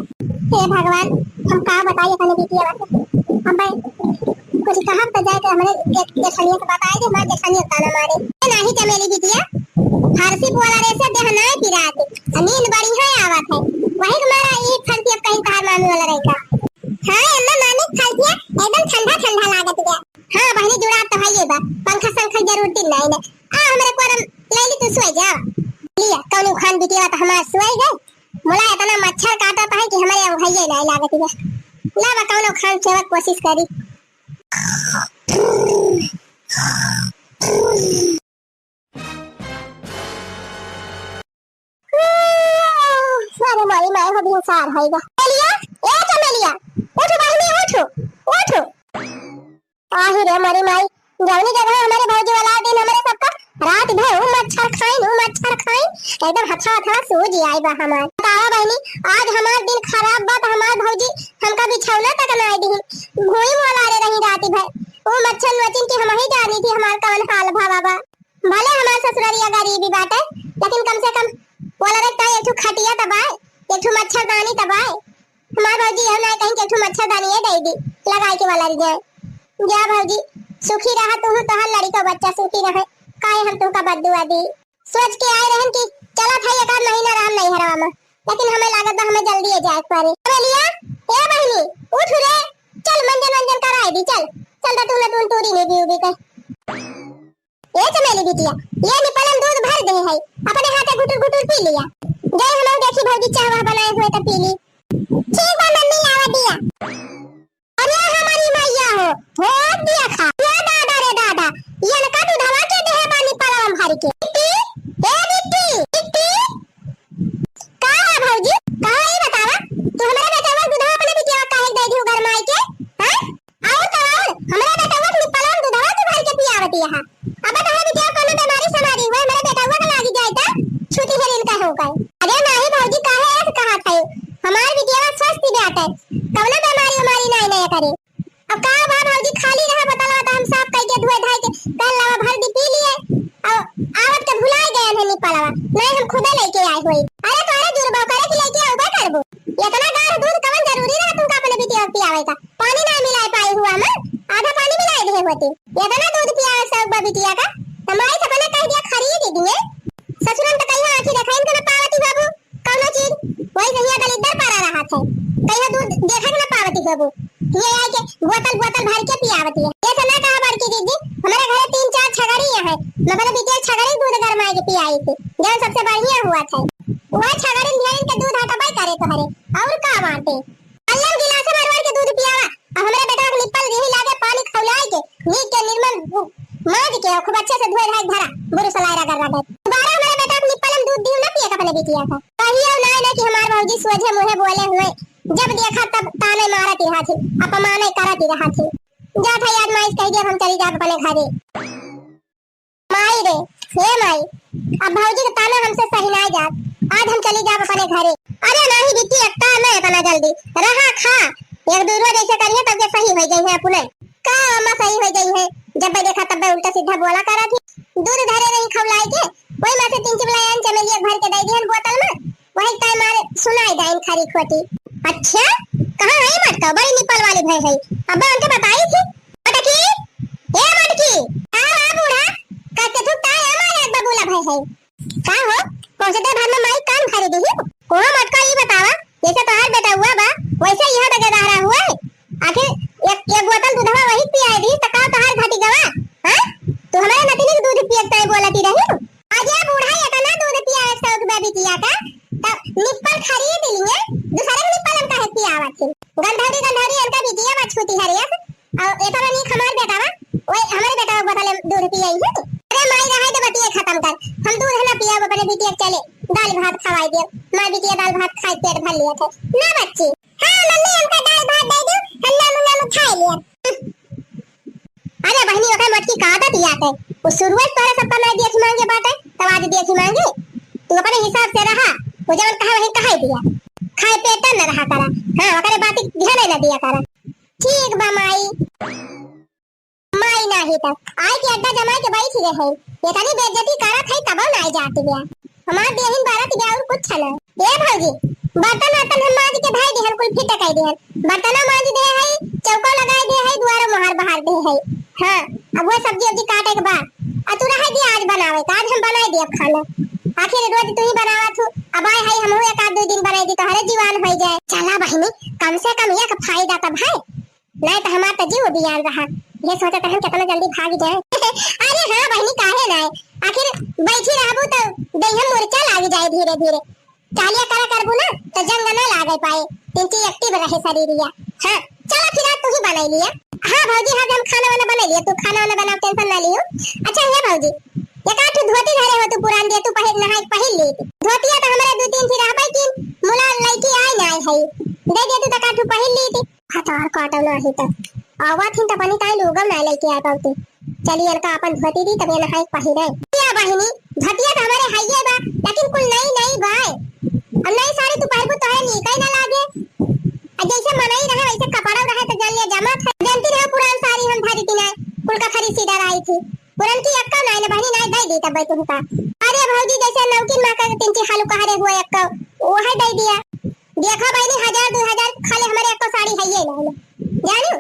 हे भगवान, हम का बताई अपने बिटिया बात। अब कुछ कहब त जाए के हमरे जे-, जेठनिया के बताए दे, हमार जेठनिया ताना मारे। ए नाही चमेली बिटिया, फारसी बोला रे से देह नाई पिरात, आ नींद बढ़िया आवत है, वही के मारा ई फारसी अब कहीं तहार मामी वाला रहेगा। हाँ अम्मा, मामी फारसिया एकदम ठंडा ठंडा लागत बा। हाँ बहिनी, जुड़ा तो है ये बा, पंखा संखा जरूरत ही नाई ना। आ हमरे कोरम ले ली, तू सोई जा। लिया, कौनो खान बिटिया तो हमार सोई गए। मोला इतना मच्छर काटत है कि हमरे अब भैया नाई लागत बा। ला बा, कौनो खान सोवे कोशिश करी। अरे मोरी माई हो, भिनसार होइगा। चमेलिया, ए चमेलिया, उठ बहिनी, उठ, उठ। आही रे मोरी माई, जौनी जगह हमरे भौजी वाला दिन हमरे सबका रात भर ऊ मच्छर खाइन, ऊ मच्छर खाइन, एकदम हथवा हथवा सूज आई बा हमार। बतावा बहिनी, आज हमार दिन खराब बा त हमार भौजी हमका बिछौना तक नाई दिहिन, भुइँ मोलारे रही रात भर। ऊ मच्छर नोचिन के हमही जानी थी हमार कवन हाल भवा बा। भले हमार ससुररिया गरीबी बाटे, लेकिन कम से कम बोला रे, एक ठो खटिया त बाय, एक ठो मच्छरदानी त बाय। हमार भौजी हम ना कहीं के एक ठो मच्छरदानी ये दे दी, लगाई के वाला रे जाए। जा भौजी, सुखी रहा तू, तोहर लड़िका बच्चा सुखी रहे, काहे हम तुमका बद्दुआ दी। सोच के आए रहन कि चला था एक आध महीना राम नहीं हरवा में, लेकिन हमें लागत बा हमें जल्दी ये जाए के पड़ी। चमेलिया, ए बहिनी, उठ रे, चल मंजन वंजन कराए दी, चल, चल दा तू ना तू तूरी नहीं बीबी के। ए चमेली बिटिया, ये निपलन दूध भर दे है, अपने हाथे घुटुर घुटुर पी लिया। गए हम देखी भौजी चाह वाह बनाए हुए तो पी ली। ठीक बा मम्मी, आवा दिया। अरे हमारी मैया हो, हो दिया खा। ये दादा रे दादा, ये इनका दूधवा के देहे बा निपलवा भर के। बिट्टी, ए बिट्टी, बिट्टी। का है भौजी? का है ई बतावा? तू हमरा बेटवा दूधवा अपने बिटिया काहे दे दियो गरमाई के? हैं? और का और? हमरा बेटवा के निपलवा दूधवा तू भर के पियावती है। अब तोहरे बिटिया कोनो बीमारी समारी हुए, हमरा बेटवा के लागी जाए त छुट्टी हेरिन का हो गए। अरे नाही भौजी, काहे ऐसे कहा था? हमार बिटिया स्वस्थ ही बाटे, कौनो बीमारी उमारी नहीं नहीं करे। अब का बा भौजी, खाली रहा बोतलवा त हम साफ कई के धोए धाए के कल लावा भर दी पी लिए। अब आवत के भुलाए गए हैं निपलवा, नहीं हम खुदे लेके आए होई। अरे तोरे जुरबो करे कि लेके आउबे करबो। इतना गाढ़ दूध कवन जरूरी रहा तुमका अपने बिटिया के पियावे का? पानी ना मिलाए पाई हुआ मैं, आधा पानी मिलाए दिए होती। इतना दूध पियावे शौक बा बिटिया का, त माई से अपने कह दिया खरीद दिए। ससुरन त कहिया आँखी देखाइन के न पावती बाबू। कौनो चीज वही जहिया दलिद्दर पड़ा रहत है, कहियो दूध देखे के ना पावती बाबू। ये आए के बोतल बोतल भर के पियावती है। ये सब ना कहा बड़की दीदी, हमारे घरे तीन चार छगड़ी है, मतलब बीते छगड़ी दूध गरमाए के पियाई थी, जौन सबसे बढ़िया हुआ था। वह छगड़ी ढेरिन के दूध हटबे करे तोहरे, और का बाटे। अल्लाह गिलास भर भर के दूध पियावा, अब हमरे बेटा के निप्पल यही लागे पानी खौलाए के, नीक के निर्मल माज के खूब अच्छे से धोए धाए के धरा, बुरु सलाए रगड़ रगड़। दोबारा हमरे बेटा के निप्पल में दूध दियो ना पिए के अपने बिटिया का। कहियो ना ना कि हमार भौजी सोझे मुँहे बोले हुए, जब देखा तब ताने मारत रहा थी, अपमाने करत रहा थी। जा था आज माई से कह दिया हम चली जाब अपने घरे। माई रे, हे माई, अब भौजी के ताना हमसे सही नाई जात। आज हम चली जाब अपने घरे। अरे नाही बिटिया, का मैं इतना जल्दी? रहा खा, एक दू रोज ऐसे करिए तब के सही हो जाई है अपने। का अम्मा सही हो जाई है? जब मैं देखा तब मैं उल्टा सीधा बोला करा थी। दूध धरे रही खौलाई के, वही में से तीन चिबला आन चमेलिया भर के दे दिहन बोतल में, वही टाइम मारे सुनाई जाइन खरी खोटी। अच्छा, कहाँ है मटका? बड़ी निपल वाली भय है, अब मैं उनके बताई थी। मटकी, ए मटकी, आ, आ बूढ़ा, कहते तू का है है। का हो, पहुँचते भर में माई कान भर दिही? ओ मोटका, ई बतावा, जैसे तोहार बेटा हुआ बा, वैसे इहाँ तक गदहरा हुआ है। आखिर एक, एक बोतल दूधवा वही पियाए दी, त का तोहार घटी गवा? हाँ? तू हमारे नतिनी के दूध पिए के बोलती रही। अरे बूढ़ा, इतना दूध पियावे के शौक बा बिटिया का, त निप्पल खरीद लिए, दूसरे के निप्पल हम काहे पियावत ही? गंधौरी, गंधौरी, इनका बिटिया बा छूटी हरियस, और इतना नीक हमार बेटा बा, वही हमारे बेटा बा बोतल दूध पियाई है। अरे माई, रहे दे, बतिया खत्म कर, हम दूध ना पियाब, अपने बिटिया के चले दाल भात खवाई दियो, माई बिटिया दाल भात खाए पेट भर लिया थे ना बच्ची। हाँ मम्मी, हमका दाल भात दे दो, हम ना मुंगा में खाए लिया। अरे बहिनी, ओकर मोटकी का आदत याद है? वो शुरुए से तोहरे सबका ना दिया खिमांगे बाटे, तब आज दिया खिमांगे। तू अपने हिसाब से रहा, वो जवन कहा वही कहा दिया। खाए पेट न रहा करा। हाँ, ओकरे बात ध्यान न दिया करा। ठीक बा माई। माई नाही त आए के अड्डा जमाए के बैठ गए है। इतनी बेइज्जती करत है तबो ना जात गया। हमार देहिन बारत गया और कुछ ना। ए भौजी, बर्तन वर्तन हम मांज के धई दिहन, कुल फिट कई दिहन। बर्तनो मांज दे है, चौको लगाई दे है, दुआरो मोहार बहार दे है। हाँ, अब वो सब्जी उब्जी काटे के बा। आ तू रहे दिया आज बनावे का, आज हम बनाई दिया खाना। आखिर रोज तू ही बनावत हूँ, अब आए है हमहू एक आध दो दिन बनाई दी, तोहरे जीवान हो जाए। चला बहिनी, कम से कम एक फायदा तब है। नहीं तो हमार तो जीव बियान रहा। ये सोचत रहन कितना जल्दी भाग जाए। अरे हाँ बहिनी, काहे नहीं? आखिर बैठी रहबू तो देह में मुरचा लाग जाए धीरे धीरे। चालिया करा करबू ना तो जंग ना लागे पाए। तिनची active रहे शरीरिया। हाँ, चला फिर आज तू ही बनाई लिया। हाँ भौजी, हाँ हम खाना वाना बनाई लिया, तू खाना वाना बनाओ, tension ना लियो। अच्छा ये भौजी, एक आठ धोती धरे हो तू पुरान दिया, तू पहिर नहाए पहिर ली। धोतिया तो हमारे दो तीन थी रहबे की मुला लड़की आए ना आए है, दे दे तू तो काठू पहिर ली। भतार काटल नाही त। आवत हिन त बनी ताई लोगन ना लेके आ पावती। चली इनका अपन धोती दी, तब ये नहाए पहिरे। या बहिनी, धोतिया त हमारे हइये बा, लेकिन कुल नई नई बाय। अब नई साड़ी तू पहिरबू तोहे नीक ही ना लागे। आ जैसे मनई रहे वैसे कपड़ा रहे त जल ले जमा था। जानती रहे पुरान साड़ी हम धरी थी ना, कुल का खरी सीधा आई थी। पुरनकी अक्का नाई ना बहिनी नाई दे दी तब तुमका। अरे भौजी जैसे नौकिन माँ का तिनची हालू कहा रे हुआ अक्का, वो है दे दिया। देखा बहिनी, हजार दो हजार खाली हमारे एको साड़ी हइये ना, जानू?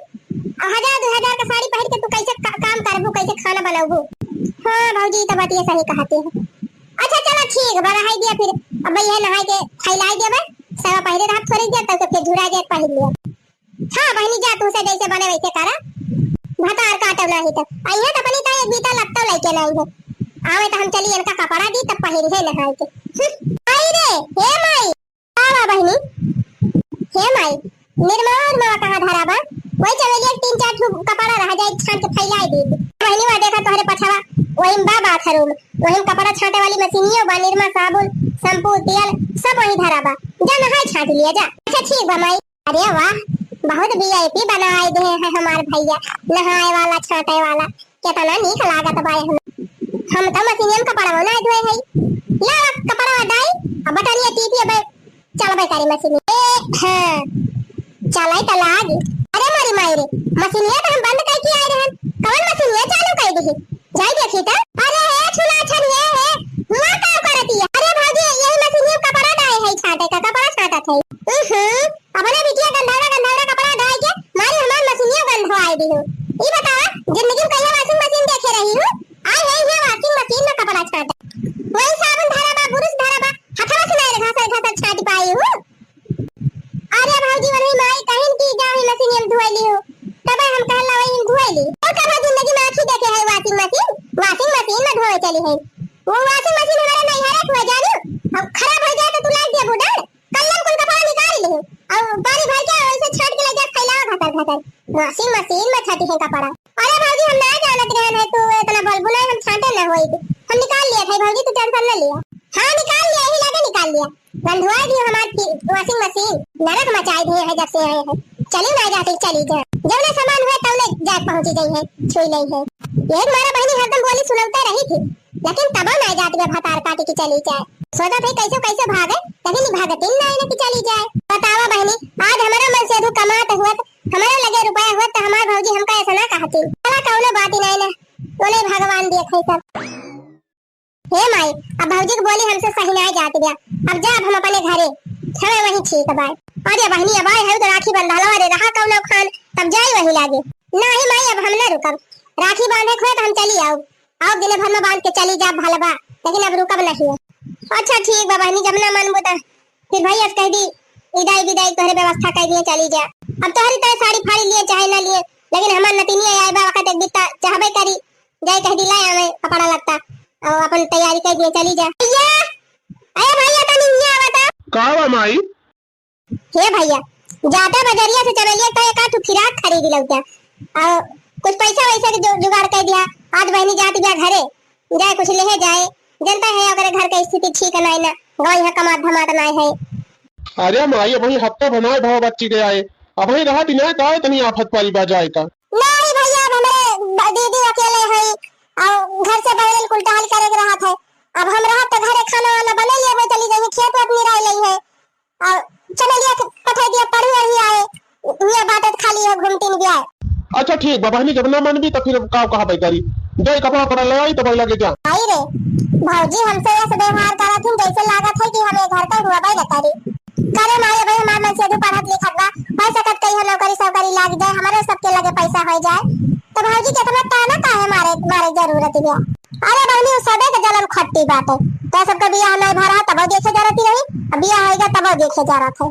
अब हजार दो हजार का साड़ी पहिर के तू कैसे का-, काम करबू, कैसे खाना बनबू? हाँ भौजी, ई तो बात ये सही कहती है। अच्छा चला ठीक बा, रहाई दिया फिर। अब ये नहाए के फैलाई देबे, सवा पहिरे रहत थोड़ी देर तक, फिर झुरा जाए पहिर लिया। हाँ बहिनी, जा तू से जैसे बने वैसे करा। भतार काटो नाही तो। अइहे तो अपनी ताई एक बीता लत्तो लेके नाही है। आवे तो हम चली इनका कपड़ा दी तब पहिर है नहाए के। हम्म, आई रे, हे माई। का बा बहिनी? हे माई, निरमा उरमा कहाँ धरा बा? वही चमेलिया के तीन चार ठो कपड़ा रह जाए, छान के फैलाई दी। बहिनी, वहाँ देखा तोहरे पछवा, वही में बा bathroom, वही में कपड़ा छांटे वाली मशीनियो बा, निरमा, साबुन, shampoo, तेल, सब वही धरा बा। जा नहाए छांट लिया जा। अच्छा ठीक बा माई। अरे वाह, बहुत VIP बनाए दे है हमार भैया, नहाए वाला, छांटे वाला। केतना नीक लागत बा एहमे। हम त मशीनिया में कपड़वा ना धोए हई। ला कपड़वा डाई, आ बटनिया टीपी, अब चलबे करी मशीनिया। ए, हाँ, चलाई त लागी। अरे मोरी माई रे, मशीनिया त हम बंद कई के आए रहन। कवन मशीनिया चालू कई दिही? जाई देखी त। अरे हे छुला छन, ये हे, हुआ का करती है? अरे भौजी, यही मशीनिया में कपड़ा डाए है, छाटे का कपड़ा छाटत है। उहुं, अपने बिटिया गंधौरा गंधौरा कपड़ा डाल के मारी हमार मशीनियो गंधवाए दिहो। ई बतावा, जिंदगी में कहिया washing machine देखे रही हूँ? आए है ये washing machine में कपड़ा छांटा। वही साबुन धरा बा, बुरुश धरा बा, हथवा से नाई रे घासल घासल छांट पाई हूँ। अरे भौजी, वही माई कहिन की जा ही मशीन में धोए ली हो, तबे हम कहला वही धोए ली। और कब जिंदगी में आँखी देखे है washing machine? Washing machine में धोए चली है। वो washing machine हमारे नैहरे के हो जानी, अब खराब हो जाए तो तू लाग दिया बुढ़ा। कल्लम कुल कपड़ा निकाल ले, और पानी भर के ऐसे छाट के ले जा, फैलावा घटर घटर। Washing machine में छाटी है कपड़ा। अरे भौजी, हम ना जानत रहन है तू इतना बोलबू ना, हम छाटे ना होई। हम निकाल लिया था भौजी, तू tension ना लिया। हाँ निकाल लिया, यही लगे निकाल लिया। गंधवा दी हमार की-, washing machine, नरक मचाए दिए है जब से आए हैं। चली ना जाते, चली जा, जब ना सामान हुए तब ना जा पहुँची गई है, छुई नहीं है। ये मारा बहनी हरदम बोली सुनौते रही थी। लेकिन तबो नाई जात बे भतार काटी की चली जाए। सोचत है कैसे कैसे भागे, लेकिन ई भागतिन नाई ना कि चली जाए। बतावा बहनी, आज हमारा मन से अधू कमात हुअत, हमारे लगे रुपया हुअत, तो हमार भौजी हमका ऐसा ना कहती। चला कौनो बात ही नाई ना, ओने भगवान देखे सब। हे माई, अब भौजी के बोली हमसे सही नाई जात गया। अब जा, अब हम अपने घरे, हमें वहीं ठीक बाय। अरे बहनी, अब आए है तो राखी बंधालो, अरे रहा कौनो खान, तब जाई वहीं लागे। नाही माई, अब हम ना रुकब, राखी बांधे के होए तो हम चली आऊ। आओ, दिने भर में बांध के चली जा भलवा। लेकिन अब रुकब नहीं। अच्छा ठीक बा बहिनी, जब ना मनबू त फिर भैया से कह दी, इदाई बिदाई तोहरे व्यवस्था कर दिए, चली जा। अब तोहरी तय साड़ी फाड़ी लिए चाहे ना लिए, लेकिन हमार नतिनिया आए बा वक्त एक बित्ता चाहबे करी, जाए कह दी लाई आवे कपड़ा लत्ता और अपन तैयारी कर दिए, चली जा। भैया, अरे भैया तनी हियाँ आवा त। का बा माई? हे भैया, जाता बजरिया से चमेलिया तो एक आध ठो फिराक खरीद लौटा और कुछ पैसा वैसा के जो जुगाड़ कर दिया। आज बहिनी जात बिया घरे, जाए कुछ लेहे जाए, जनता है अगर घर के स्थिति ठीक है ना, ना गाँव यहाँ कमात धमात ना है। अरे माई, अबही हफ्ता भनाए भाव बच्ची के आए, अबही रहा दिना का इतनी आफत परी बा जाए का। नहीं भैया, अब हमरे ब-, दीदी अकेले हैं और घर से बहरन कुल टहल करे के रहत है। अब हम रहब तो घरे खाना वाना बने लिए, चली जाइए खेत वेत निराई लई है। और चमेलिया के पठाई दिया, पढ़ी वढ़ी आए, हुआ बात खाली है, घूमती नहीं आए। अच्छा ठीक बा बहिनी, जब ना मनबी तो फिर का कहा भाई करी, दे कपड़ा पड़ा ले आई तो भाई लगे जा। आई रे, भौजी हमसे ऐसे व्यवहार करत हिन जैसे लागत है कि हमें घर का हुआ भाई न करी। करे मारे भाई हमार मन से अभी पढ़त लिखत बा, हो सकत कहीं नौकरी सौकरी लाग जाए, हमारे सबके लगे पैसा हो जाए, तो भौजी कितना ताना काहे मारे, मारे जरूरत है। अरे बहिनी, उ सबे के जलन खट्टी बाटे। तो सबके बियाह नहीं भरा, तबो देखे जरती रही, अब बियाह होइगा, तबो देखे जरत है।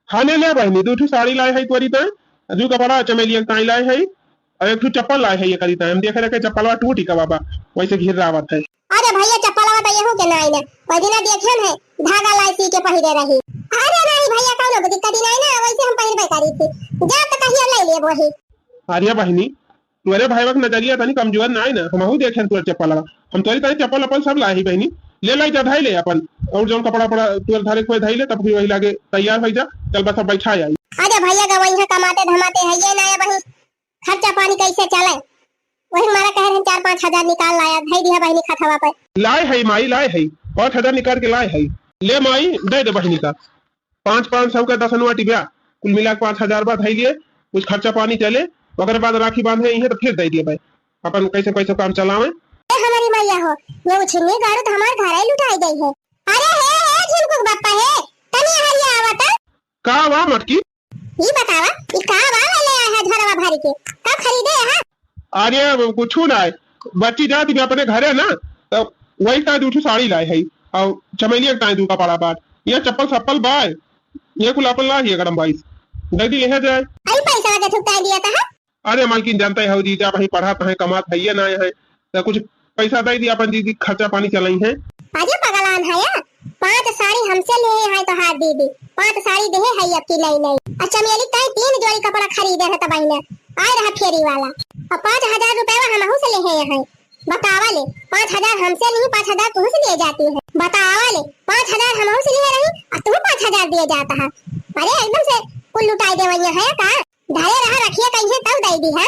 हाँ, ले ले बहिनी, दू ठो साड़ी लाए है तोरी ताई, दू कपड़ा चमेलिया के ताई लाए है, और एक ठो चप्पल लाए है ये करी ताई। हम देखे रखे चप्पलवा टूटी का बाबा, वैसे घिर रावत है। अरे भैया, चप्पलवा तो यहू के नाई ना, वही दिना देखे है, धागा लाई सी के पहिरे रही। अरे नहीं भैया, कौनो दिक्कत ही नहीं ना, वैसे हम पहिरबे करी थी। जा तो कहिए ले ले वही। अरे बहिनी, तोरे भाईवा के नजरिया तनी कमजोर नाई ना, हमहू देखेन तोर चप्पलवा। हम तोरी तनी चप्पल अप्पल सब लाही बहिनी, ले लाई जा धाई ले अपन, और जौन कपड़ा उपड़ा तोर धरे कोई धाई ले, तब फिर वही लागे तैयार हो जा, चल बस अब बैठा आई। अरे भैया गवैया कमाते धमाते है ये ना बहिनी, खर्चा पानी कैसे चले? वही मारा कह रहे चार पाँच हजार निकाल लाया, धाई दिया बहिनी खतवा पे। लाए है माई, लाए है, पाँच हजार निकाल के लाए है। ले माई, दे दे बहिनी का। पाँच पाँच सौ का दस नोट बा, कुल मिला के पाँच हजार बा, धइलिए, कुछ खर्चा पानी चले, ओकरे बाद राखी बांधे इहे तो फिर दे दिए भाई, अपन कैसे कैसे काम चलावे। ए हमारी मैया हो, ये उछिन्नी गाड़ू तो हमार घर ही लुटाई गई है। अरे हे, हे, झिनकू के बापा हे, तनी हरिया आवा त। का बा मटकी? ई बतावा, ई का बा ले आया है झोरवा भर के? का खरीदे है? अरे, कुछु ना है। बच्ची जात भी अपने घरे ना, तो वही ताई दू ठो साड़ी लाए है, और चमेलिया के ताई दू कपड़ा बात, ये चप्पल सप्पल बाय, ये कुल अपन ला ही गरम बाईस, दे दी यह जाए। आई पैसा के ठुकाई दिया था। अरे मालकिन, जानते हो जीजा, वही पढ़त है, कमात है, ये ना है, तो कुछ पैसा दे दिया अपन दीदी, खर्चा पानी चलाई है। अरे पगलान है या? पाँच साड़ी हमसे लिए है तोहार दीदी, पाँच साड़ी देहे है अब की नई नई। और चमेली ताई तीन जोड़ी कपड़ा खरीदे है तब आईने आए रहा फेरी वाला, और पाँच हजार रुपया हमहू से लेहे है। बतावा ले, पाँच हजार हमसे ली, पाँच हजार तुहू से लिए जाती है। बतावा ले, पाँच हजार हमहू से लिए रही और तू पाँच हजार दिए जाता है। अरे एकदम से कुल लुटाई देवैया है का? धरे रहा, रखिए कहिए तब दे दी है,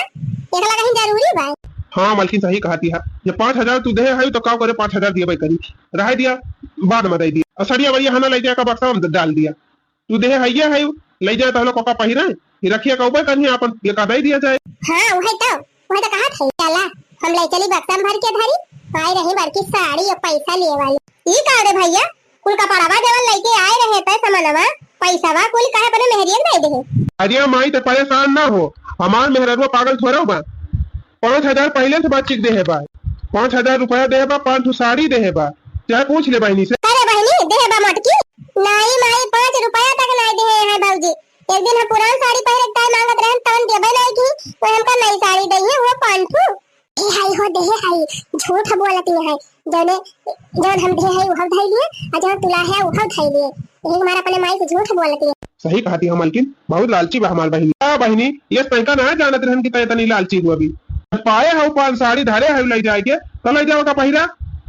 एकला कहीं जरूरी बा। हाँ मालकिन, सही कहती है, जब पाँच हजार तू देहे है तो का करे, पाँच हजार दिए भाई करी, रह दिया, बाद में दे दिया। और सड़िया वड़िया हना ले जाए का बक्सा में डाल दिया, तू देहे है ये है, ले जाए तो हम लोग का पहिरे, ये रखिए का ऊपर कहीं अपन ये का दे दिया जाए। हाँ वही तो, वही तो कहा थे, चला हम ले चली बक्सा में भर के धरी, आए रही बड़की साड़ी और पैसा लिए वाली। ई का रे भैया, कुल कपड़वा जवन लइके आए रहे तय समनवा, पैसवा कुल काहे अपने मेहरियन दे देहे? अरे माई, ते परेशान ना हो, हमार मेहररुआ पागल थोड़ा बा। पाँच हजार पहले से बच्ची के देहे बा, पाँच हजार रुपया देहे बा, पाँच ठो साड़ी देहे बा, चाहे पूछ ले बहिनी से। अरे बहिनी, देहे बा मटकी? नाई माई, पाँच रुपया तक नाई देहे है भौजी। एक दिन हम पुरान साड़ी पहरे के ताई मांगत रहन, तवन देबे नाई की, तो हमका नई साड़ी दइहे, वो पाँच ठो। ए हाय हो, देहे हाय, झूठ बोलती है। जौने, जौन हम देहे है, उहव धई लिए, और जौन तुला है, उहव धई लिए। यही हमारा अपने माई से झूठ बोलती है। सही कहती है मालकिन, बहुत लालची बा हमार बहिनी। आ बहिनी, ये तैका ना जानत रहन कि तै तनी लालची हो अभी। पाए हो पान साड़ी धरे है ले जाए के, तो ले जाओ का पहिरा।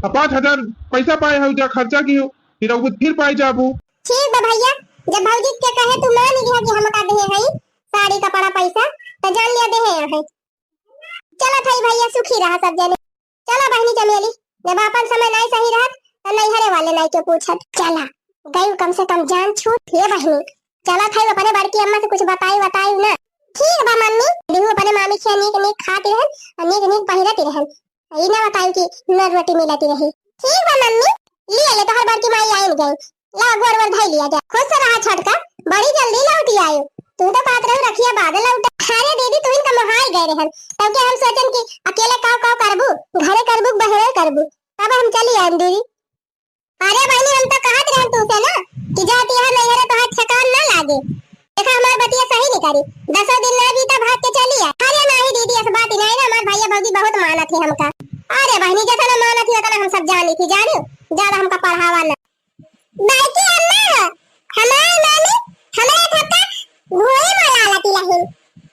अब पाँच हजार पैसा पाए हो, जा खर्चा की हो, फिर अब फिर पाए जाबू। ठीक बा भैया, जब भौजी के कहे तू मान लिया कि हम का देहे है साड़ी कपड़ा पैसा, तो जान लिया देहे है। चला थाई भैया, सुखी रहा सब जने। चला बहिनी चमेली, जब आपन समय नाई सही रहत, त नैहरे वाले नाई के पूछत। चला, गई कम से कम जान छूट। ये बहिनी, चला थाई अपने बड़की अम्मा से कुछ बताई, बताई ना। ठीक बा मम्मी, दिहू अपने मामी के नीक नीक खाती रहन, और नीक नीक पहिरती रहन। ई ना बताई कि न रोटी मिलती रही। ठीक बा मम्मी, लिया ले तोहर बड़की माई आइन गई। ला, गोड़ वोड़ धई लिया जा। खुश रहा छोटका, बड़ी जल्दी लौट आयो। तू तो कहत रहू रखिया बाद लौट। अरे दीदी, तू इनका मोहाई गए रहन, तब के हम सोचन कि अकेले काव काव करबू, घरे करबू, बहरे करबू। अब हम चली आएन दीदी। अरे बहिनी, हम तो कहत रहन तू से ना कि जा तिहा नैहरे तोहार ठेकान ना लागे। देखा हमार बतिया सही नहीं करी, दसो दिन ना बीता भाग के चली आ। अरे नाही दीदी, अस बात ही नाही ना, हमार भैया भौजी बहुत मानत है हमका। अरे बहिनी, जतना मानत है उतना हम सब जानी थी, जानियो, ज्यादा हमका पढ़ावा ना। बड़की अम्मा, हमार मामी, हमरे थपका घोई मोला लाती लहिन।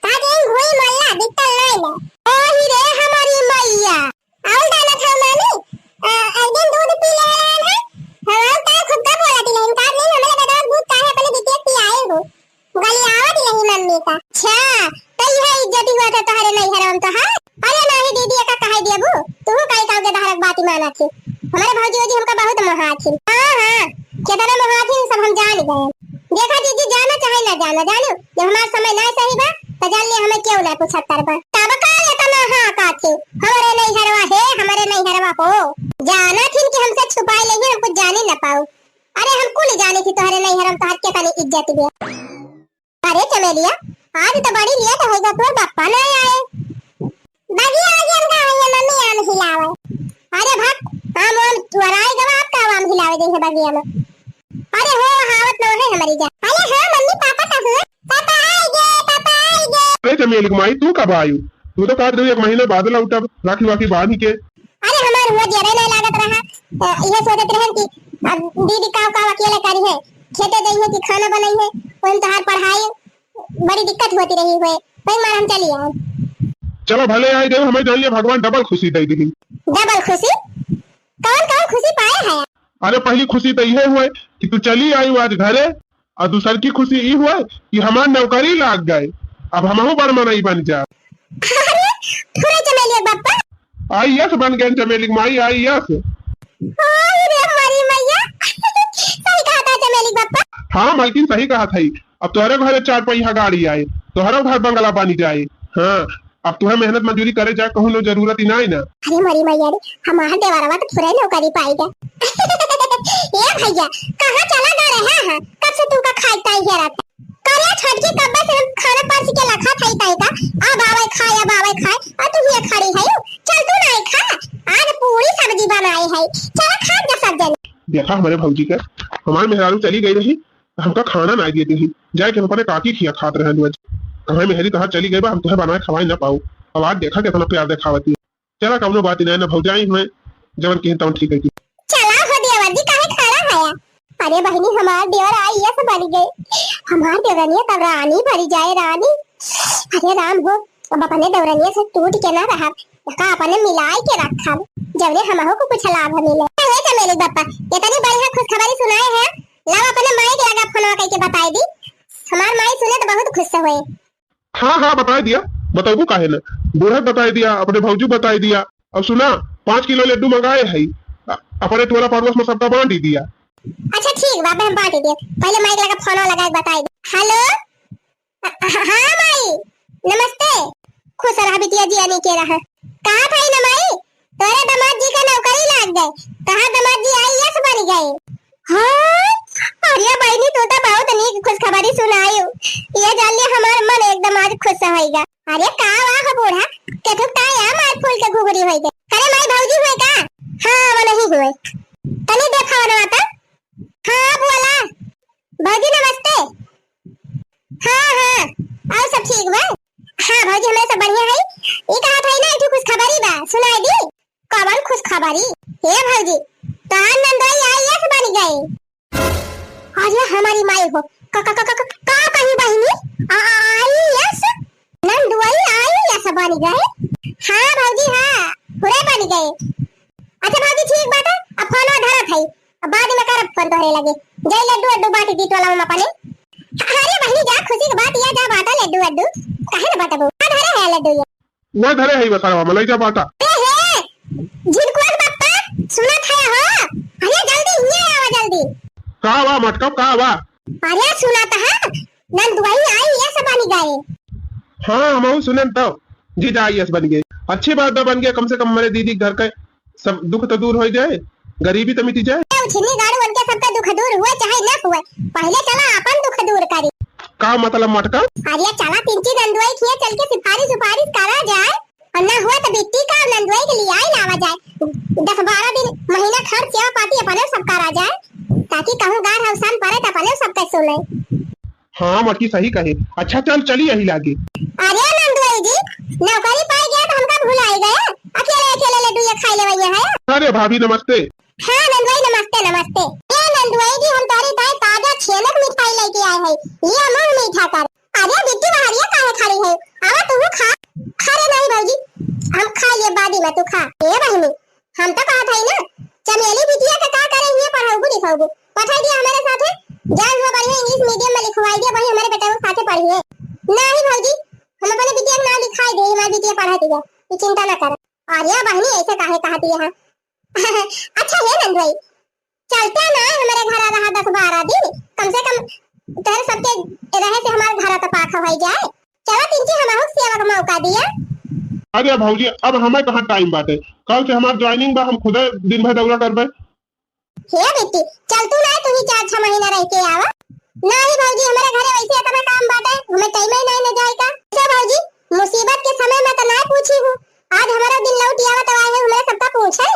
का दिन घोई मोला बित्तल नाई ना। ओही रे हमारी मैया। आउल डालत हौ मामी, अ, एक दिन दूध पी ले रहन है। हमार का खुद का बोला दी लहिन, का दिन हमरे बदौर दूध काहे अपने बिटिया पियाए हो। गलियावत यही मम्मी का। अच्छा, त इहे इज्जत हुआ था तोहरे नैहरवा में तो, हाँ? अरे नाही दीदी, एका कहे देबू, तू काई काऊ के दहरक बाती मानत ही। हमारे भौजी वौजी हमका बहुत मोहात ही। हाँ, हाँ, केतना मोहात ही, सब हम जान गए। देखा दीदी, जाना चाहे ना जाना, जानू, जब हमार समय ना सही बा, त जान ले हमें क्यों ना पूछत करबा। तब का एतना हाँ काथे, हमरे नैहरवा है, हमरे नैहरवा हो। जाना थिन कि हमसे छुपाए लेही, हम कुछ जाने ना पाऊ। अरे हम कुल जाने थी तोहरे नैहरवा में तोहर केतनी इज्जत बे। अरे चमेलिया, आज तो बड़ी लेट होइगा, तोर बप्पा ना आए। बगिया आगे हम का होइया मम्मी आम हिलावे। अरे भाग, आम वाम चुराए गवा, आप का आम हिलावे जैसे बगिया में। अरे हो, हावत ना है हमारी जान। अरे हाँ मम्मी, पापा का हुआ? पापा आए गे, पापा आए गे। अरे चमेली की माई, तू कब आयु? तू तो कहत रही एक महीना बाद लौटब, राखी वाखी बांध के। अरे हमार हुआ जेबे नहीं लागत रहा, अ, इहे सोचत रहन कि अब दीदी का का अकेले करी है, खेते गई है कि खाना बनाई है, वही तोहार पढ़ाई बड़ी दिक्कत होती रही हुए, वही मार हम चली आए। चलो भले आई देव, हमें जानिए भगवान डबल खुशी दे दी। डबल खुशी? कौन कौन खुशी पाए है? अरे पहली खुशी तो यह हुए कि तू चली आई आज घरे, और दूसर की खुशी ई हुए कि हमार नौकरी लाग गए, अब हमहू बड़ मनई बन जा। अरे, थोड़ा चमेली बप्पा। आईएएस बन गए चमेली माई, आईएएस। ओए रे हमारी मैया, सही कहा था चमेली बप्पा। हाँ मालकिन, सही कहा था। अब तोहरे घरे चार पहिया गाड़ी आए, तोहरो घर बंगला बन जाए। हाँ, अब तुहे मेहनत मजूरी करे जाए कहूँ नो जरूरत ही नाई ना। अरे मरी मैया रे, हमार देवरवा तो थोड़े नौकरी पाई गए। ए भैया, कहाँ चला गए रहे हैं? कब से तुमका खाई ताई घेरा था? करे छोटकी, कब्बे से हम खाना परस के लखा थाई ताई का, अब आवे खाए, अब आवे खाए, और तू ये खड़ी है, चल तू ना खा, आज पूरी सब्जी बनाए है, चला खा जा सब जन। देखा हमारे भौजी के, हमारे मेहरारू चली गई रही, हमका खाना ना दिए दी, जाए के हम अपने काकी खिया खात रहे आज। कहाँ मेहरी कहाँ चली गई बा, हम तुहे बनाए खवाए ना पाऊ। अब आज देखा कितना प्यार देखावती। चला, कौनो बात नहीं, ना भौजाई हुए, जवन कहीं तवन ठीक है की। चला हो देवर जी, काहे खड़ा है? अरे बहिनी, हमार देवर आईएएस बन गए, हमार देवरनिया तब रानी बनी जाए, रानी। अरे राम हो, अब अपने देवरनिया से टूट के ना रहा, का अपने मिलाई के रखा, जवने हमहू को कुछ लाभ मिले। अरे चमेली बप्पा, इतनी बढ़िया खुशखबरी सुनाए हैं, लाओ अपने माई के लगा फोनवा करके बताई दी, हमार माई सुने तो बहुत खुश हुए। हाँ, हाँ, बताई दिया, बताबू काहे न, बूढ़ा बताई दिया, अपने भौजी बताई दिया। अब सुना, पाँच किलो लड्डू मंगाए है, अ-, अपने टोला पड़ोस में सबका बांट ही दिया। अच्छा ठीक बा, हम बांट ही दिया, पहले माई के लगा फोन लगा के बताई दी। हेलो, अ-, अ-, हाँ माई, नमस्ते। खुश रहा बिटिया, जिया नहीं के रहा। कहा था ना माई, तोरे दामाद जी का नौकरी लाग गए, तोहार दामाद जी आईएएस बन गए। हाँ, अरे बहिनी, तू तो बहुत नीक खुशखबरी सुनायु। ये जान ले हमार मन एकदम आज खुश होइगा। अरे का वाह बूढ़ा, केथुक ताया मार फूल के घुघरी होई गए। अरे माई भौजी हुए का? हाँ, वो नहीं हुए। तनी देखा वो ना तो। हाँ, बोला। भौजी नमस्ते। हाँ, हाँ, और सब ठीक बा? हाँ भौजी, हमारे सब बढ़िया है। ई कहा था ना, एक ठो खुशखबरी बा, सुनाई दी। कवन खुशखबरी? हे भौजी, तोहार नंदोई आईएएस बन गए। अरे हमारी माई हो, का, का, का, का, का, का कही बहिनी? आ, आ, आईएएस? नंदोई आईएएस बन गए? हाँ भौजी, हाँ, पूरे बन गए। अच्छा भौजी, ठीक बात है, अब फोन धरत है, अब बाद में करब फोन तोहरे लगे। जाई लड्डू अड्डू बांट दी टोला में अपने। अरे बहिनी, जा, खुशी की बात या, जा बांटा लड्डू अड्डू। काहे ना बांटबो? का धरे है लड्डू ये? वो धरे है बसरवा में, लई जा बांटा। ए हे, झिनकुआ के बप्पा, सुनत है हो? अरे जल्दी हिये आवा जल्दी। का बा मटका, का बा? अरे सुनत है, नंदुआई आईएएस बन गए। हाँ, हमहू सुनन तो, जीजा आईएएस बन गए। अच्छी बात बा, बन गए, कम से कम हमारे दीदी घर का सब दुख तो दूर हो जाए, गरीबी तो मिट जाए। ए, उछिन्नी गाड़ू, उनके सबका दुख दूर हुए चाहे न हुए, पहले चला अपन दुख दूर करी। का मतलब मटका? अरे चला, पिंची नंदुआई खिया चल के सिफारिश उफारिश करा जाए, और न हुए तो बिट्टी का नंदुआई के लिए आई लावा जाए। दस बारह दिन महीना खर्च सेवा पाती अपने सब करा जाए, ताकि कहूँ गार अवसान पड़े तो अपने सब के सुने। हाँ मटकी सही कहे। अच्छा चल चली यही लागे। अरे नंदुआई जी, नौकरी पाई गया तो हमका भुलाई गया, अकेले अकेले लड्डू ये खाई लेवैया है। अरे भाभी नमस्ते। हाँ नंदुआई नमस्ते नमस्ते। ए नंदुआई जी, हम तोहरी ताई ताजा छेनक मिठाई लेके आए हैं, ये मुँह मीठा कर। अरे बिट्टी बहरिया काहे खड़ी है, आवा तू खा। अरे नहीं भौजी, हम खा लिए बादी में, तू खा। ए बहनी, हम तो कहत हई ना, चमेली बिटिया के का करे हिये पढ़ाउबू लिखाउबू, पठाई दिया हमारे साथे, जान हुआ बढ़िया इंग्लिश मीडियम में लिखवाई दिया, वही हमारे बेटा के साथे पढ़िए। नहीं भौजी, हम अपने बिटिया के नाम लिखाई दे, हमारे बिटिया पढ़ा दिया, तू चिंता ना कर। अरे बहनी ऐसे काहे कहत है? अच्छा हे नंदुआई, चलते ना हमारे घर रहा दस बारह दिन, कम से कम तेरे सबके रहे से हमारे घर तो पाक हो जाए। चला तिनकी हमहू सेवा का मौका दिया। अरे भौजी, अब हमें कहाँ टाइम बाटे, कल से हमार ज्वाइनिंग बा, हम खुदे दिन भर दौरा करबे। हे बेटी, चल तू ना, तू ही चार छह महीना रह के आवा। नहीं भौजी, हमारे घरे वैसे इतना काम बाटे, हमें टाइम ही नहीं न जाए का। अच्छा भौजी, मुसीबत के समय में तो ना पूछी हूँ, आज हमारा दिन लौट आवा तो आए हैं, हमारे सबका पूछे।